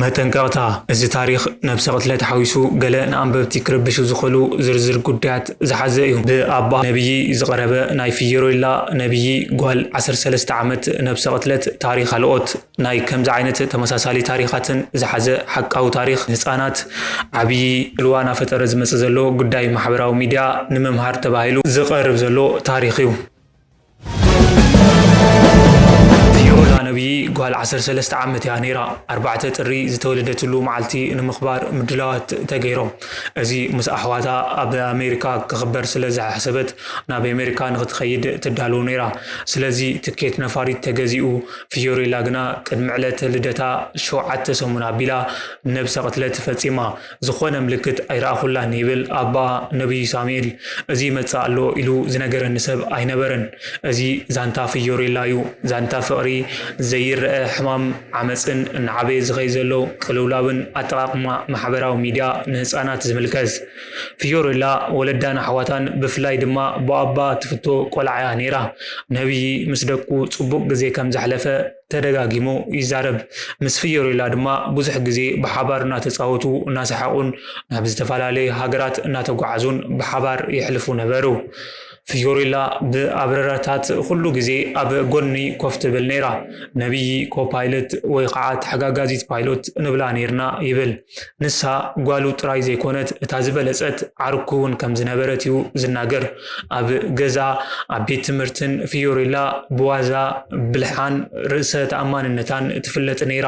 መጠንቀቕታ፣ እዚ ታሪኽ ነብሰ ቅትለት ሓዊሱ ገለ ንኣንበብቲ ክርብሹ ዝኽእሉ ዝርዝር ጉዳያት ዝሓዘ እዩ። ብኣባ ነብዪ ዝቐረበ ናይ ፊዮሬላ ነብዪ ጓል ዓሰርተ ሰለስተ ዓመት ነብሰ ቅትለት ታሪኽ ካልኦት ናይ ከምዚ ዓይነት ተመሳሳሊ ታሪኻትን ዝሓዘ ሓቃዊ ታሪኽ ህጻናት ዓብዪ ጽልዋ እናፈጠረ ዝመጽእ ዘሎ ጉዳይ ማሕበራዊ ሚድያ ንምምሃር ተባሂሉ ዝቐርብ ዘሎ ታሪኽ እዩ። ፊዮላ ነብዪ ጓል ዓሰርተ ሰለስተ ዓመት እያ ነይራ። ኣርባዕተ ጥሪ ዝተወለደትሉ መዓልቲ ንምኽባር ምድላዋት ተገይሮም። እዚ ምስ ኣሕዋታ ኣብ ኣሜሪካ ክኽበር ስለ ዝሓሰበት ናብ ኣሜሪካ ንኽትኸይድ ትዳለዉ ነይራ። ስለዚ ትኬት ነፋሪት ተገዚኡ። ፊዮሬላ ግና ቅድሚ ዕለተ ልደታ ሸውዓተ ሰሙን ኣቢላ ነብሰ ቅትለት ፈጺማ። ዝኾነ ምልክት ኣይረኣኹላን ይብል ኣባኣ ነብዩ ሳሙኤል። እዚ ይመጽእ ኣሎ ኢሉ ዝነገረኒ ሰብ ኣይነበረን። እዚ ዛንታ ፊዮሬላ እዩ። ዛንታ ፍቕሪ፣ ዘይረኣ ሕማም፣ ዓመጽን እናዓበየ ዝኸይ ዘሎ ቅልውላውን ኣጠቓቕማ ማሕበራዊ ሚድያ ንህጻናት ዝምልከት። ፊዮሬላ ወለዳን ኣሕዋታን ብፍላይ ድማ ብኣባ ትፍቶ ቆልዓ እያ ነይራ። ነብዪ ምስ ደቁ ጽቡቕ ግዜ ከም ዘሕለፈ ተደጋጊሙ ይዛረብ። ምስ ፊዮሬላ ድማ ብዙሕ ግዜ ብሓባር እናተጻወቱ፣ እናሰሓቑን ናብ ዝተፈላለየ ሃገራት እናተጓዓዙን ብሓባር የሕልፉ ነበሩ። ፊዮሬላ ብኣበረራታት ኩሉ ግዜ ኣብ ጎኒ ኮፍ ትብል ነይራ። ነብዪ ኮፓይለት ወይ ከዓ ተሓጋጋዚት ፓይሎት ንብላ ነይርና ይብል። ንሳ ጓሉ ጥራይ ዘይኮነት፣ እታ ዝበለጸት ዓርኩ እውን ከም ዝነበረት እዩ ዝናገር። ኣብ ገዛ፣ ኣብ ቤት ትምህርትን ፊዮሬላ ብዋዛ፣ ብልሓን ርእሰ ተኣማንነታን ትፍለጥ ነይራ።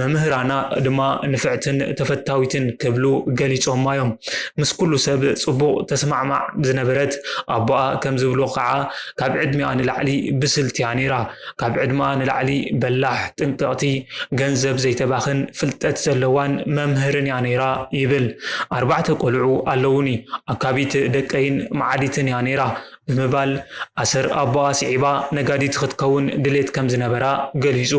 መምህራና ድማ ንፍዕትን ተፈታዊትን ክብሉ ገሊጾማ እዮም። ምስ ኩሉ ሰብ ጽቡቕ ተስማዕማዕ ዝነበረት፣ ኣቦኣ ከም ዝብሎ ከዓ ካብ ዕድሚኣ ንላዕሊ ብስልቲ እያ ነይራ። ካብ ዕድመኣ ንላዕሊ በላሕ፣ ጥንቅቕቲ፣ ገንዘብ ዘይተባኽን፣ ፍልጠት ዘለዋን መምህርን እያ ነይራ ይብል። ኣርባዕተ ቆልዑ ኣለዉኒ፣ ኣካቢት ደቀይን መዓዲትን እያ ነይራ ብምባል ኣሰር ኣቦኣ ስዒባ ነጋዲት ክትከውን ድሌት ከም ዝነበራ ገሊጹ።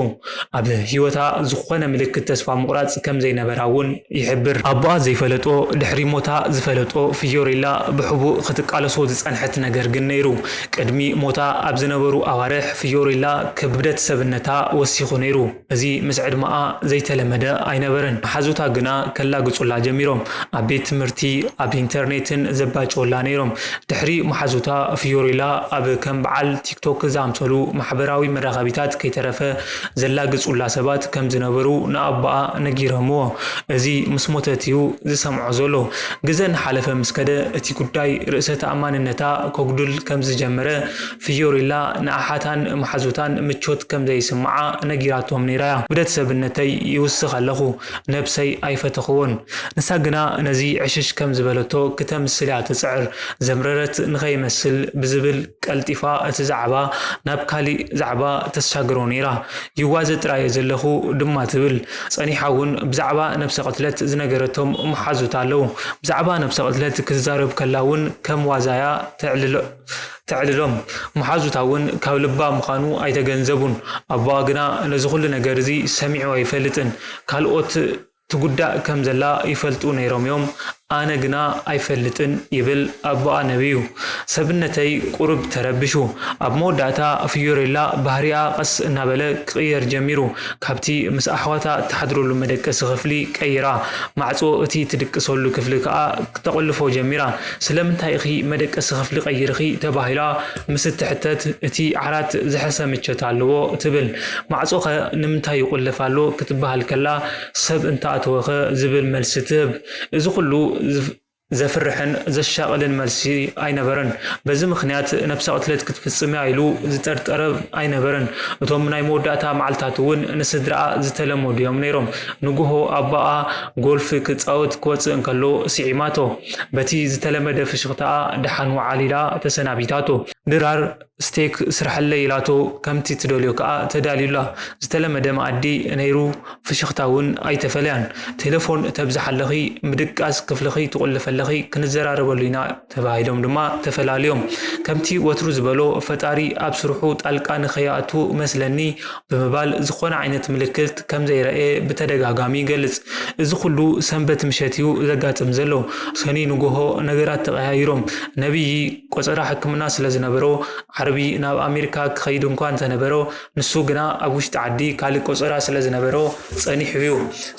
ኣብ ህይወታ ዝኾነ ምልክት ተስፋ ምቑራጽ ከም ዘይነበራ እውን ይሕብር። ኣቦኣ ዘይፈለጦ፣ ድሕሪ ሞታ ዝፈለጦ ፊዮሬላ ብሕቡእ ክትቃለሶ ዝጸንሐት ነገር ግን ነይሩ። ቅድሚ ሞታ ኣብ ዝነበሩ ኣዋርሕ ፊዮሬላ ክብደት ሰብነታ ወሲኹ ነይሩ። እዚ ምስ ዕድመኣ ዘይተለመደ ኣይነበረን። መሓዙታ ግና ከላግጹላ ጀሚሮም። ኣብ ቤት ትምህርቲ፣ ኣብ ኢንተርኔትን ዘባጭወላ ነይሮም። ድሕሪ መሓዙታ ፊዮሬላ ኣብ ከም በዓል ቲክቶክ ዝኣምሰሉ ማሕበራዊ መራኸቢታት ከይተረፈ ዘላግጹላ ሰባት ከም ዝነበሩ ንኣቦኣ ነጊሮምዎ። እዚ ምስ ሞተት እዩ ዝሰምዖ ዘሎ። ግዘ እናሓለፈ ምስ ከደ እቲ ጉዳይ ርእሰ ተኣማንነታ ከጉድል ከም ዝጀመረ ፊዮሬላ ንኣሓታን መሓዙታን ምቾት ከም ዘይስምዓ ነጊራቶም ነይራ እያ። ክብደት ሰብነተይ ይውስኽ ኣለኹ፣ ነብሰይ ኣይፈተኽዎን። ንሳ ግና ነዚ ዕሽሽ ከም ዝበለቶ ክተምስል እያ ትጽዕር። ዘምረረት ንኸይመስል ብዝብል ቀልጢፋ እቲ ዛዕባ ናብ ካሊእ ዛዕባ ተሳግሮ ነይራ። ይዋዘ ጥራየ ዘለኹ ድማ ትብል። ጸኒሓ እውን ብዛዕባ ነብሰ ቅትለት ዝነገረቶም መሓዙታ ኣለዉ። ብዛዕባ ነብሰ ቅትለት ክትዛረብ ከላ እውን ከም ዋዛያ ተዕልሎ ተዕልሎም። መሓዙታ እውን ካብ ልባ ምዃኑ ኣይተገንዘቡን። ኣቦኣ ግና ነዚ ኩሉ ነገር እዚ ሰሚዑ ኣይፈልጥን። ካልኦት ትጉዳእ ከም ዘላ ይፈልጡ ነይሮም እዮም፣ ኣነ ግና ኣይፈልጥን ይብል ኣቦኣ ነብዩ። ሰብነተይ ቁሩብ ተረቢሹ። ኣብ መወዳእታ ፊዮሬላ ባህሪኣ ቀስ እናበለ ክቕየር ጀሚሩ። ካብቲ ምስ ኣሕዋታ እትሓድረሉ መደቀሲ ክፍሊ ቀይራ። ማዕጾ እቲ ትድቅሰሉ ክፍሊ ከኣ ክተቑልፎ ጀሚራ። ስለምንታይ ኢኺ መደቀሲ ክፍሊ ቀይርኺ? ተባሂላ ምስ እትሕተት፣ እቲ ዓራት ዝሐሸ ምቸት ኣለዎ ትብል። ማዕጾኸ ንምንታይ ይቑለፍ ኣሎ? ክትበሃል ከላ፣ ሰብ እንተኣተወኸ? ዝብል መልሲ ትህብ። እዚ ኩሉ ዘፍርሕን ዘሻቕልን መልሲ ኣይነበረን። በዚ ምኽንያት ነብሰ ቅትለት ክትፍጽም እያ ኢሉ ዝጠርጠረ ኣይነበረን። እቶም ናይ መወዳእታ መዓልታት እውን ንስድራኣ ዝተለመዱ እዮም ነይሮም። ንግሆ ኣቦኣ ጎልፍ ክጻወት ክወጽእ እንከሎ ስዒማቶ። በቲ ዝተለመደ ፍሽኽታኣ ደሓን ወዓል ኢላ ተሰናቢታቶ። ድራር ስቴክ ስርሐለይ ኢላቶ፣ ከምቲ ትደልዮ ከኣ ተዳልዩላ። ዝተለመደ መኣዲ ነይሩ፣ ፍሽኽታ እውን ኣይተፈለያን። ቴሌፎን ተብዝሓ ኣለኺ፣ ምድቃስ ክፍልኺ ትቑልፊ ኣለኺ፣ ክንዘራረበሉ ኢና ተባሂሎም ድማ ተፈላልዮም። ከምቲ ወትሩ ዝበሎ፣ ፈጣሪ ኣብ ስርሑ ጣልቃ ንኸይኣቱ መስለኒ ብምባል ዝኾነ ዓይነት ምልክት ከም ዘይረኣየ ብተደጋጋሚ ይገልጽ። እዚ ኩሉ ሰንበት ምሸት እዩ ዘጋጥም ዘሎ። ሰኑይ ንግሆ ነገራት ተቐያይሮም። ነብዪ ቆጸራ ሕክምና ስለ ዝነበሮ ነበሮ፣ ዓርቢ ናብ ኣሜሪካ ክኸይድ እንኳ እንተነበሮ፣ ንሱ ግና ኣብ ውሽጢ ዓዲ ካልእ ቆጸራ ስለ ዝነበሮ ጸኒሑ እዩ።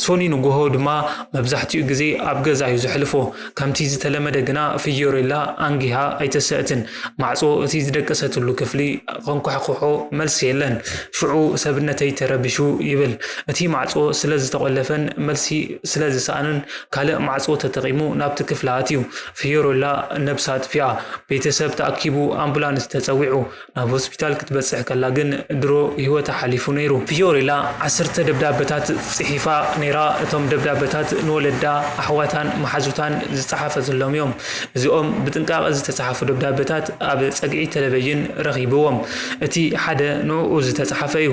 ሶኒ ንግሆ ድማ መብዛሕትኡ ግዜ ኣብ ገዛ እዩ ዘሕልፎ። ከምቲ ዝተለመደ ግና ፍዮሬላ ኣንጊሃ ኣይተሰእትን። ማዕጾ እቲ ዝደቀሰትሉ ክፍሊ ከንኳሕኩሖ መልሲ የለን። ሽዑ ሰብነተይ ተረቢሹ ይብል። እቲ ማዕጾ ስለ ዝተቖለፈን መልሲ ስለ ዝሰኣንን ካልእ ማዕጾ ተጠቒሙ ናብቲ ክፍሊ ኣትዩ። ፍዮሬላ ነብሳ ኣጥፊኣ። ቤተሰብ ተኣኪቡ ኣምቡላንስ ተጸዊዑ። ናብ ሆስፒታል ክትበጽሕ ከላ ግን ድሮ ህይወታ ሓሊፉ ነይሩ። ፊዮሬላ ዓሰርተ ደብዳበታት ጽሒፋ ነይራ። እቶም ደብዳበታት ንወለዳ፣ ኣሕዋታን መሓዙታን ዝጸሓፈትሎም እዮም። እዚኦም ብጥንቃቐ ዝተጻሕፉ ደብዳበታት ኣብ ጸግዒ ቴሌቪዥን ረኺብዎም። እቲ ሓደ ንዕኡ ዝተጻሕፈ እዩ።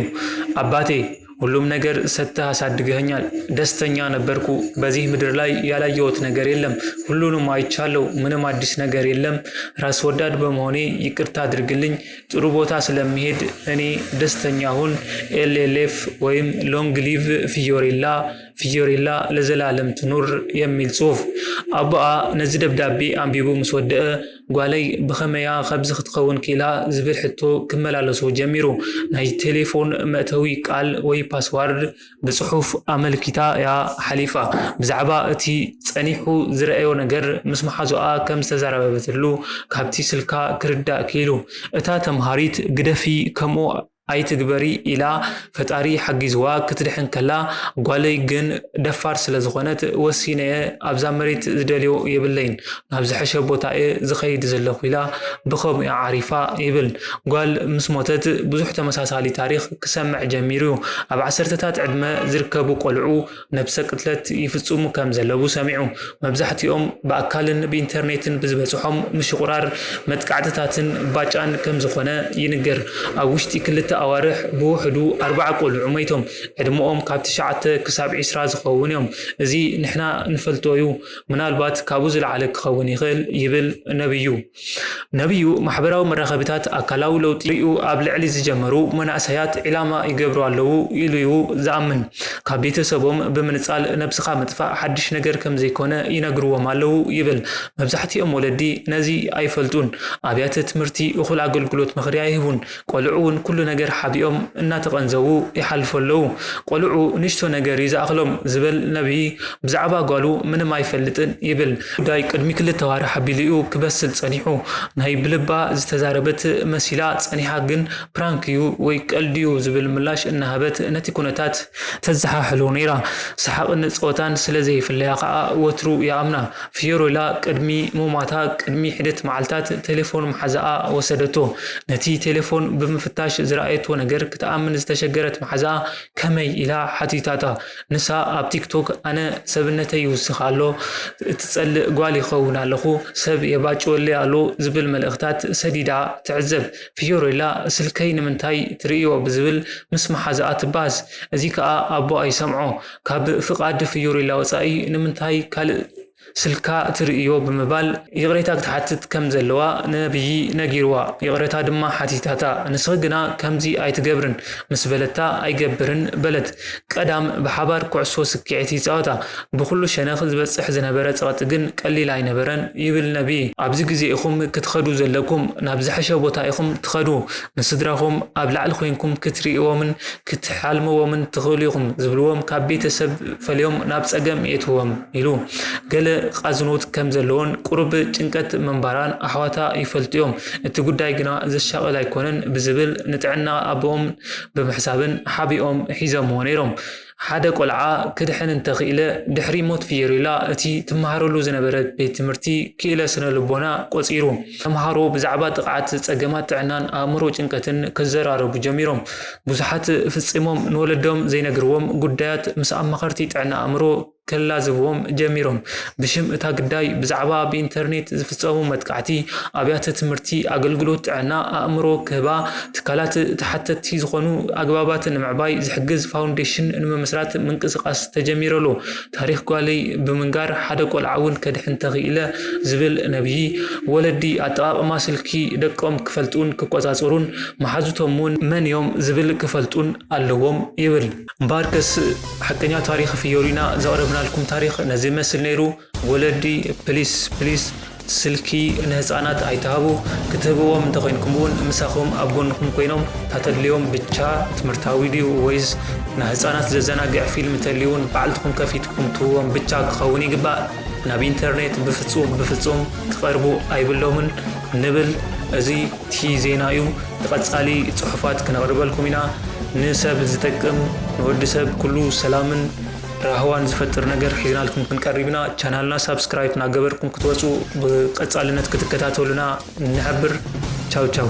ኣባቴ፣ ሁሉም ነገር ሰጥተህ አሳድገኸኛል። ደስተኛ ነበርኩ። በዚህ ምድር ላይ ያላየሁት ነገር የለም። ሁሉንም አይቻለሁ። ምንም አዲስ ነገር የለም። ራስ ወዳድ በመሆኔ ይቅርታ አድርግልኝ። ጥሩ ቦታ ስለምሄድ እኔ ደስተኛ ሁን። ኤል ኤል ኤፍ ወይም ሎንግ ሊቭ ፊዮሬላ፣ ፊዮሬላ ለዘላለም ትኑር የሚል ጽሑፍ። ኣቦኣ ነዚ ደብዳቤ ኣንቢቡ ምስ ወደአ፣ ጓለይ ብኸመያ ከምዚ ክትኸውን ክኢላ ዝብል ሕቶ ክመላለሶ ጀሚሩ። ናይ ቴሌፎን መእተዊ ቃል ወይ ፓስዋርድ ብጽሑፍ ኣመልኪታ እያ ሓሊፋ። ብዛዕባ እቲ ጸኒሑ ዝረኣዮ ነገር ምስ መሓዙኣ ከም ዝተዛረበትሉ ካብቲ ስልካ ክርዳእ ክኢሉ። እታ ተምሃሪት፣ "ግደፊ፣ ከምኡ ኣይትግበሪ" ኢላ ፈጣሪ ሓጊዝዋ ክትድሕን ከላ፣ ጓለይ ግን ደፋር ስለ ዝኾነት፣ "ወሲነ እየ፣ ኣብዛ መሬት ዝደልዮ የብለይን፣ ናብ ዝሐሸ ቦታ እየ ዝኸይድ ዘለኹ" ኢላ ብኸምኡ እያ ዓሪፋ ይብል። ጓል ምስ ሞተት ብዙሕ ተመሳሳሊ ታሪኽ ክሰምዕ ጀሚሩ እዩ። ኣብ ዓሰርተታት ዕድመ ዝርከቡ ቆልዑ ነብሰ ቅትለት ይፍጽሙ ከም ዘለዉ ሰሚዑ። መብዛሕትኦም ብኣካልን ብኢንተርኔትን ብዝበጽሖም ምሽቑራር፣ መጥቃዕትታትን ባጫን ከም ዝኾነ ይንገር። ኣብ ውሽጢ ክልተ ኣዋርሕ ብውሕዱ ኣርባዓ ቆልዑ ሞይቶም። ዕድመኦም ካብ ትሽዓተ ክሳብ ዒስራ ዝኸውን እዮም። እዚ ንሕና ንፈልጦ እዩ። ምናልባት ካብኡ ዝለዓለ ክኸውን ይኽእል፣ ይብል ነብዩ። ነብዩ፣ ማሕበራዊ መራኸቢታት ኣካላዊ ለውጢ ሪኡ ኣብ ልዕሊ ዝጀመሩ መናእሰያት ዒላማ ይገብሩ ኣለዉ ኢሉ እዩ ዝኣምን። ካብ ቤተሰቦም ብምንጻል ነብስኻ ምጥፋእ ሓድሽ ነገር ከም ዘይኮነ ይነግርዎም ኣለዉ ይብል። መብዛሕትኦም ወለዲ ነዚ ኣይፈልጡን። ኣብያተ ትምህርቲ እኹል ኣገልግሎት ምኽሪ ኣይህቡን። ቆልዑ እውን ኩሉ ነገር ሓቢኦም እናተቐንዘቡ ይሓልፉ ኣለዉ። ቆልዑ ንእሽቶ ነገር እዩ ዝኣኽሎም ዝበል ነብዪ፣ ብዛዕባ ጓሉ ምንም ኣይፈልጥን ይብል። ጉዳይ ቅድሚ ክልተ ዋርሕ ኣቢሉ እዩ ክበስል ጸኒሑ። ናይ ብልባ ዝተዛረበት መሲላ ጸኒሓ፣ ግን ፕራንክ እዩ ወይ ቀልዲ እዩ ዝብል ምላሽ እናሃበት ነቲ ኩነታት ተዘሓሕሎ ነይራ። ሰሓቕን ጸወታን ስለ ዘይፍለያ ከኣ ወትሩ ይኣምና። ፊዮሬላ ቅድሚ ሙማታ ቅድሚ ሒደት መዓልታት ቴሌፎን መሓዛኣ ወሰደቶ። ነቲ ቴሌፎን ብምፍታሽ ዝረኣየቶ ነገር ክትኣምን ዝተሸገረት መሓዛኣ ከመይ ኢላ ሓቲታታ። ንሳ ኣብ ቲክቶክ "ኣነ ሰብነተይ ይውስኽ ኣሎ፣ እትጸልእ ጓል ይኸውን ኣለኹ፣ ሰብ የባጭወለይ ኣሎ" ዝብል መልእኽታት ሰዲዳ ትዕዘብ። ፊዮሬላ "ስልከይ ንምንታይ ትርእዮ?" ብዝብል ምስ መሓዛኣ ትበሃስ። እዚ ከኣ ኣቦኣ ይሰምዖ። ካብ ፍቓድ ፊዮሬላ ወጻኢ ንምንታይ ካልእ ስልካ ትርእዮ ብምባል ይቕሬታ ክትሓትት ከም ዘለዋ ነብዪ ነጊርዋ። ይቕሬታ ድማ ሓቲታታ። "ንስኺ ግና ከምዚ ኣይትገብርን" ምስ በለታ "ኣይገብርን" በለት። ቀዳም ብሓባር ኩዕሶ ስኪዔት ይጻወታ። ብኹሉ ሸነኽ ዝበጽሕ ዝነበረ ጸቕጢ ግን ቀሊል ኣይነበረን ይብል ነብዪ። "ኣብዚ ግዜ ኢኹም ክትኸዱ ዘለኩም፣ ናብ ዝሐሸ ቦታ ኢኹም ትኸዱ። ንስድራኹም ኣብ ላዕሊ ኮይንኩም ክትርእይዎምን ክትሓልምዎምን ትኽእሉ ኢኹም" ዝብልዎም ካብ ቤተሰብ ፈልዮም ናብ ጸገም የእትዎም ኢሉ። ገለ ቃዝኖት ከም ዘለዎን ቁሩብ ጭንቀት ምንባራን ኣሕዋታ ይፈልጡ እዮም። እቲ ጉዳይ ግና ዘሻቕል ኣይኮነን ብዝብል ንጥዕና ኣቦኦም ብምሕሳብን ሓቢኦም ሒዘምዎ ነይሮም። ሓደ ቆልዓ ክድሕን እንተኽኢለ፣ ድሕሪ ሞት ፊዮሬላ እቲ ትመሃረሉ ዝነበረት ቤት ትምህርቲ ክኢለ ስነ ልቦና ቆጺሩ። ተምሃሮ ብዛዕባ ጥቕዓት፣ ጸገማት ጥዕናን ኣእምሮ ጭንቀትን ክዘራረቡ ጀሚሮም። ብዙሓት ፍጺሞም ንወለዶም ዘይነግርዎም ጉዳያት ምስ ኣማኸርቲ ጥዕና ኣእምሮ ከላዝብዎም ጀሚሮም። ብሽም እታ ግዳይ ብዛዕባ ብኢንተርኔት ዝፍጸሙ መጥቃዕቲ፣ ኣብያተ ትምህርቲ፣ ኣገልግሎት ጥዕና ኣእምሮ ክህባ፣ ትካላት ተሓተትቲ ዝኾኑ ኣግባባት ንምዕባይ ዝሕግዝ ፋውንዴሽን ንምምስራት ምንቅስቓስ ተጀሚሩ ኣሎ። ታሪኽ ጓለይ ብምንጋር ሓደ ቆልዓ እውን ከድሕን ተኽኢለ ዝብል ነብዪ፣ ወለዲ ኣጠቓቕማ ስልኪ ደቆም ክፈልጡን ክቆጻጸሩን፣ መሓዙቶም እውን መን እዮም ዝብል ክፈልጡን ኣለዎም ይብል። እምበኣርከስ ሓቀኛ ታሪኽ ፊዮሪና ዘቕረብናልኩም ታሪኽ ነዚ ይመስል ነይሩ። ወለዲ ፕሊስ ፕሊስ ስልኪ ንህጻናት ኣይትሃቡ። ክትህብዎም እንተኾይንኩም እውን ምሳኹም ኣብ ጎንኹም ኮይኖም ታተድልዮም ብቻ። ትምህርታዊ ድዩ ወይስ ንህጻናት ዘዘናግዕ ፊልም ተልዩ እውን ባዕልትኹም ከፊትኩም ትህብዎም ብቻ ክኸውን ይግባእ። ናብ ኢንተርኔት ብፍጹም ብፍጹም ክቐርቡ ኣይብሎምን ንብል። እዚ እቲ ዜና እዩ። ብቐጻሊ ጽሑፋት ክነቕርበልኩም ኢና። ንሰብ ዝጠቅም፣ ንወዲ ሰብ ኩሉ ሰላምን ራህዋን ዝፈጥር ነገር ሒዝናልኩም ክንቀርብ ኢና። ቻናልና ሳብስክራይብ እናገበርኩም ክትወጹ ብቐጻልነት ክትከታተሉና ንሕብር። ቻው ቻው።